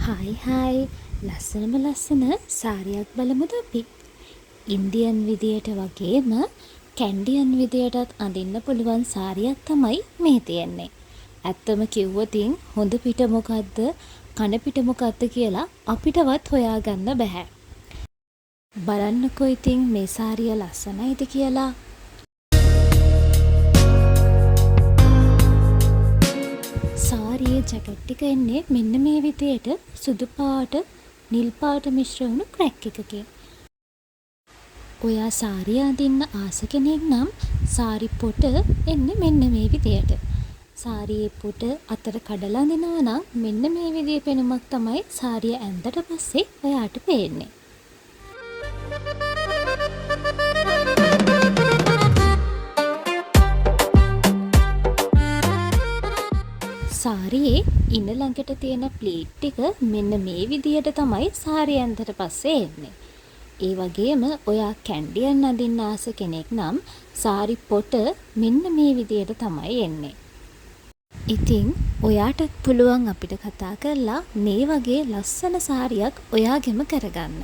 Hi hi, ලස්සනම ලස්සන සාරියක් බලමුද අපි? Indian විදියට වගේම කැන්ඩියන් විදියටත් අඳින්න පුළුවන් සාරියක් තමයි මේ තියෙන්නේ. ඇත්තම කිව්වොතින් හොඳ පිට මොකද්ද කන පිට මොකද්ද කියලා අපිටවත් හොයාගන්න බැහැ. බලන්නකෝ ඉතින් මේ සාරිය ලස්සනයිද කියලා. සාරියේ ජැකට් එක එන්නේ මෙන්න මේ විදියට සුදු පාට නිල් පාට මිශ්‍ර වුණු ක්‍රැක් එකකින්. ඔයා සාරිය අඳින්න ආස කෙනෙක් නම් සාරි පොට එන්නේ මෙන්න මේ විදියට. සාරියේ පොට අතට කඩලා අඳිනවා නම් මෙන්න මේ විදිහේ පෙනුමක් තමයි සාරිය ඇන්දට පස්සේ ඔයාට පේන්නේ. සාරියේ ඉන ළඟට තියෙන ප්ලීට් ටික මෙන්න මේ විදියට තමයි සාරිය ඇන්දට පස්සේ එන්නේ. ඒ වගේම ඔයා කැන්ඩියන් අඳින්න ආස කෙනෙක් නම් සාරි පොට මෙන්න මේ විදියට තමයි එන්නේ. ඉතින් ඔයාටත් පුළුවන් අපිට කතා කරලා මේ වගේ ලස්සන සාරියක් ඔයාගෙම කරගන්න.